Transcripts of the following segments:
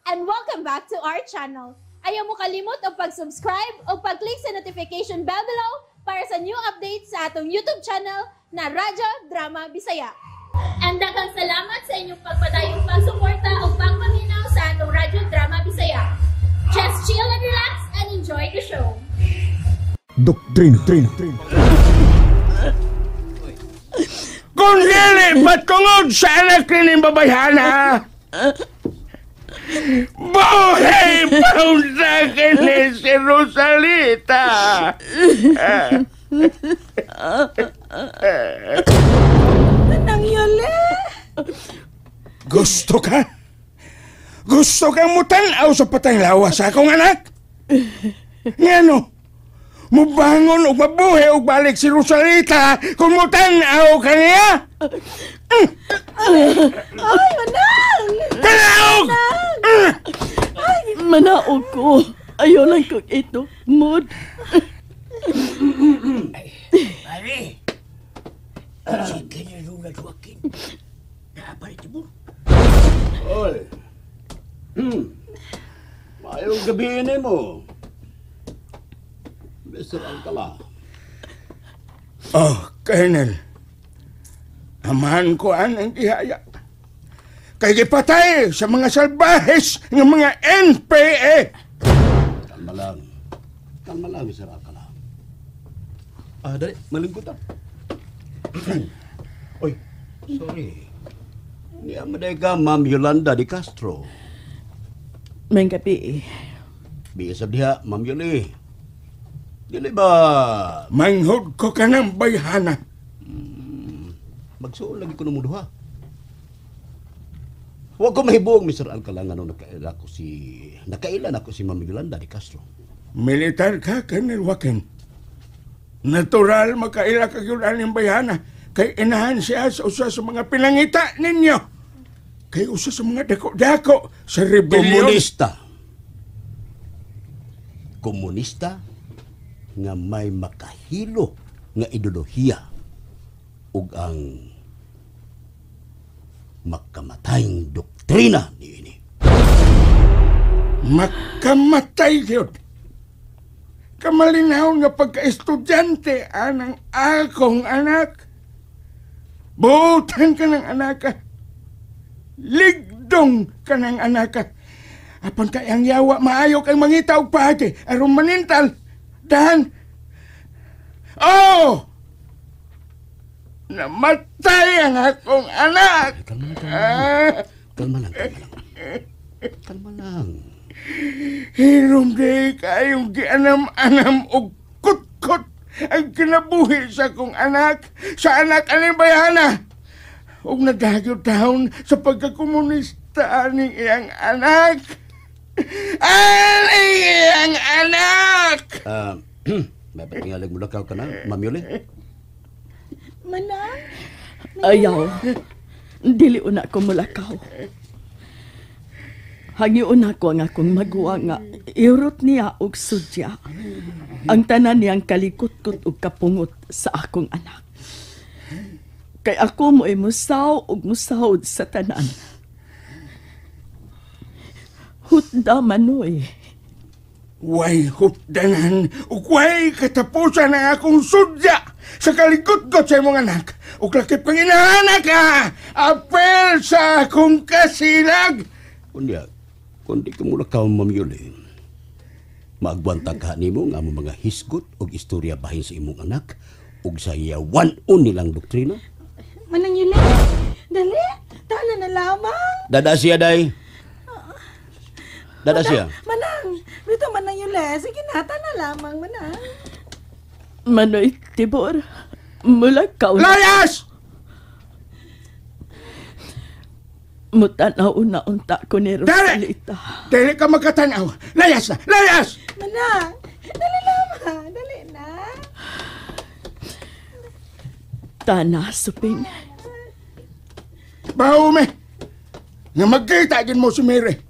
And welcome back to our channel. Ayaw mo kalimot og pag-subscribe o pag-click sa notification bell below para sa new updates sa atong YouTube channel na Radyo Drama Bisaya. And daghang salamat sa inyong pagpadayong pagsuporta o pagpaminaw sa atong Radyo Drama Bisaya. Just chill and relax and enjoy the show. Doktrina. Kung dili patungod sa anak ni babayhana, buhay paunsa kini si Rosalita. Manang Yole! Gusto ka? Gusto kang mutanaw sa patang lawas sa akong anak? Ngano? Mubangon o mabuhi o balik si Rosalita kung mutanaw ka niya? Ay, Manang! Tanaog! Ay, manaog ko. Ayaw lang kong ito. Mood. Pare, sige na Luna Joaquin. Naapalit mo. Oy. Mayong gabi mo. Mr. Alcala. Oh, Colonel. Amahan ko ang gihaya. Kay gipatay sa mga salbahes ng mga NPA. Kalma lang. Kalma lang, Mr. Alcala. Ah, dali. Malingkot ah. Oy, sorry. Niya maday ka, Ma'am Yolanda de Castro. May gabi eh. Biasab diha, Ma'am Yoli. Dili ba? Manghod ko ka ng bayhana. Magsuon lagi ko ng duha. Huwag ko mahibuong, Mr. Alcala, nga nung nakailan ako si Ma'am Yolanda de Castro. Militar ka, Colonel Joaquin. Natural makaila ka yun aning bayhana. Kay inahan siya sa usa sa mga pinangita ninyo. Kay usa sa mga dako-dako sa rebellion. Komunista. Komunista nga may makahilo nga ideolohiya ug ang makamatayng doktrina niini. Makamatay yun. Kamalinaw nga pagka-estudyante anang akong anak. Butan ka ng anak. Ligdong ka ng anak. Apan kay ang yawa maayo kang mangita og paagi aron manintal. Dan. Oh! Namatay ang akong anak. Kalma lang, kalma lang. Kalma lang, kalma lang. Hirom di kayong gianam-anam og kutkot ang kinabuhi sa akong anak, sa anak aning bayhana. Og nadagyo taon sa pagkakomunista aning iyang anak. Aning iyang anak! May patingalig mo lakaw ka na, Ma'am Yoli? Manang? Ayaw. Dili una ko mulakaw. Hangyoon ako ang akong maguwa nga irot niya og sudya. Ang tanan niyang kalikutkot og kapungot sa akong anak. Kay ako mo'y musaw og musawod sa tanan. Hutda manoy. Way hutdanan ug way katapusan ang akong sudya sa kalikot-kot sa imong anak. Ug lakip kang inahanak ka, apel sa akong kasilag. Kunya, kundi ka muna ka, Ma'am Yoli. Maagwanta ka nimo nga among mga hisgot og istorya bahin sa imong anak ug sa yawan-on nilang doktrina. Manang Yuli, dali, tala na lamang. Dada siya, day. Dada siya. Manang, dito Manang Yuli. Sige na, tala lamang, Manang. Manoy Tibor, mulakaw na. Layas! Mutanaw na unta ko ni Rosalita. Dili ka makatanaw. Layas na! Layas! Manang, dali lamang. Dali na. Tana, Suping. Baume, nga magkita gin mo si Mary.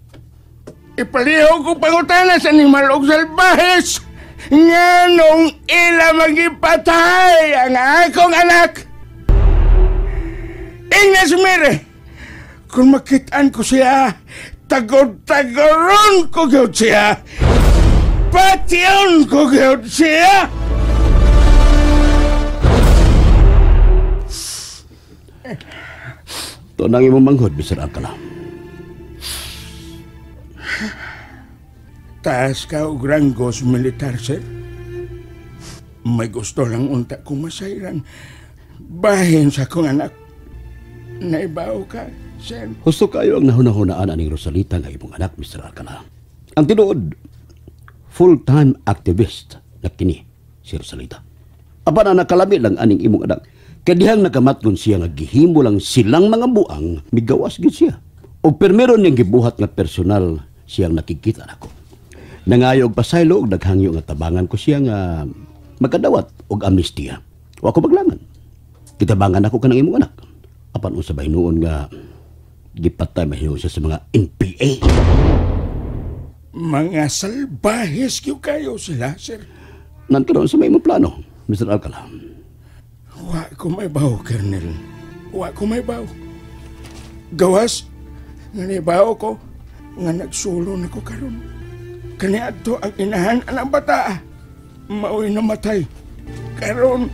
Ipalihaw ko pangutana sa animal og salbahes. Nga nung ila magipatay ang akong anak. Ingna si Mary. Kung makitaan ko siya, Tagod-tagoron ko gyud siya. Patyon ko gyud siya. Ito nang imong manghod, Mr. Alcala. Taas ka og ranggos militar, sir. May gusto lang unta kong masayran. Bahin sa akong anak. Naibaw ka, sir. Husto kayo ang nahunahunaan aning Rosalita nga imong anak, Mr. Alcala. Ang tinuod, full-time activist na kini si Rosalita. Apan ang nakalami lang aning imong anak. Kadihang nakamatgon siya nga gihimo lang silang mga buang, migawas gid siya. O permero niyang gibuhat nga personal siyang nakikita nako. Nangayo og pasaylo og naghangyo nga tabangan ko siya nga magkadawat og amnestiya. Wa ko maglangan. Kitabangan ako kanang imong anak. Apan unsa ba hinuon nga gipatay mahinuon siya sa mga NPA. Mga salbahes gyud kayo sila, sir. Nan karon sa may imong plano, Mr. Alcala. Wa ko may baw, Colonel. Wa ko may baw. Gawas nga nibaw ko nga nagsulo na ko karon. Kaniadto ang inahan ang bata. Mao'y namatay. Karon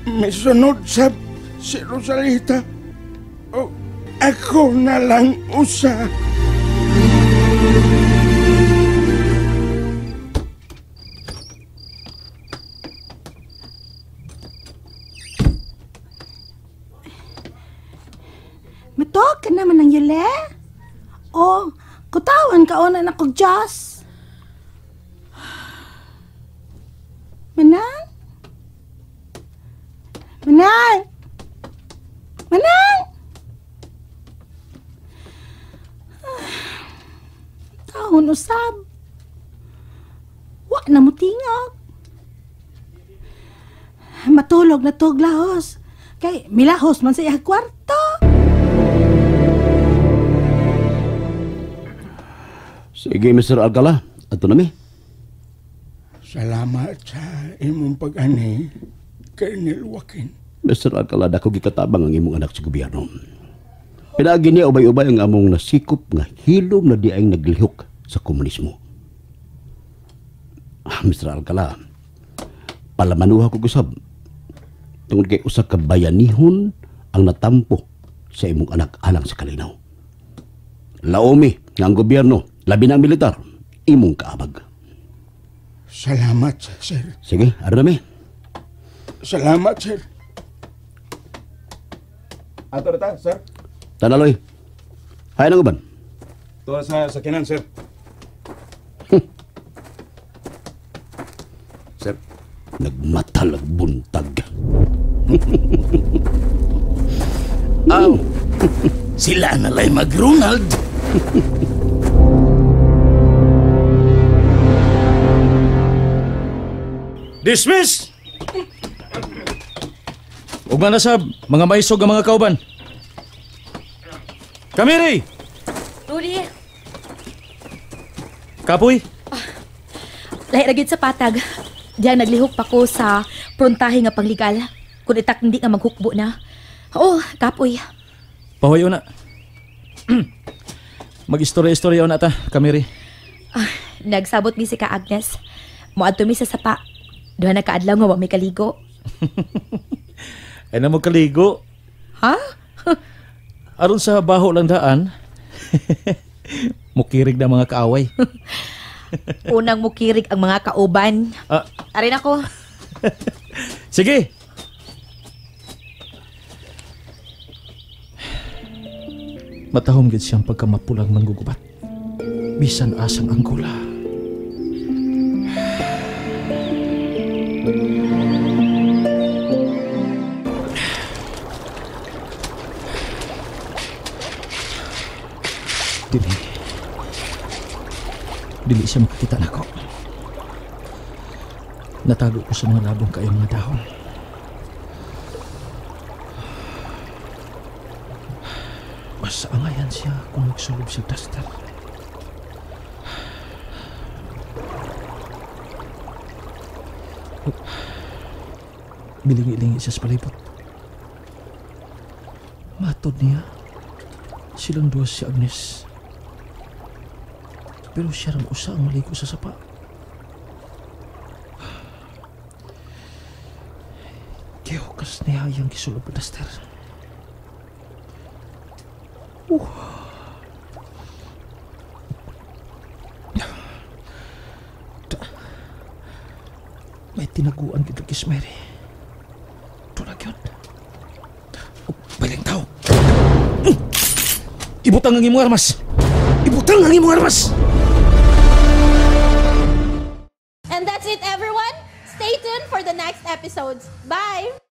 misunod sa si Rosalita. O, ako na lang usa. Matog ka naman ng yule. O, kutawan ka ona na kog Diyos. Manang? Manang? Manang? Taon usab. Wa na mo tingog. Matulog na tog lahos. Kay milahos man sa iyang kwarto. Sige, Mr. Alcala. Ato na mi. Salamat sa imong pag-ani, Colonel Joaquin. Mr. Alcala, dako gikatabang ang imong anak sa gobyerno. Pinaagi niya ubay-ubay ang among nasikop nga hilom na diay naglihok sa komunismo. Mr. Alcala, palamanuha ko gusab. Tungod kay usa ka bayanihon ang natampo sa imong anak alang sa kalinaw. Laomi nga ang gobyerno, labi na ang militar, imong kaabag. Salamat, sir. Sige, arami. Salamat, sir. Ato na ta, sir. Tanaloy. Hay nang uban. Tuwa sa sakinan, sir. Sir. Nagmatalag buntag. Aw, sila na lay mag-Ronald. Dismiss! Ugma na sab, mga maisog ang mga kauban. Kamiri! Rudy! Kapoy? Lahi ra gyud sa patag. Diyan naglihok pa ko sa prontahe nga pangligal. Kun itak hindi nga maghukbo na. Oo, kapoy. Pahuyo na. Mag-istorya-istorya na ta, Kamiri. Nagsabot mi si ka Agnes. Moadto mi sa sapa. Duha na kaadlaw nga wa mi kaligo. Ay na mo kaligo. Ha? Aron sa baho lang daan. Mukirig na mga kaaway. Unang mukirig ang mga kauban. Arin ako. Sige. Matahom gid siyang pagkamapulang manggugubat. Bisan asang Angola. Dili siya makakita nako. Natago ko sa mga labong kayong mga dahon. Mas angayan siya kung magsulob sa duster. Bilingi-lingi siya sa palibot. Matod niya, silang duwa si Agnes. Pero siya ram usa ang maligo sa sapa. Gihukas niya iyang gisulod pa, Duster. May tinaguan gid kis Mary. Tuna gyud. Baling tao. Ibutang ang imong armas. Ibutang ang imong armas. And that's it, everyone. Stay tuned for the next episodes. Bye!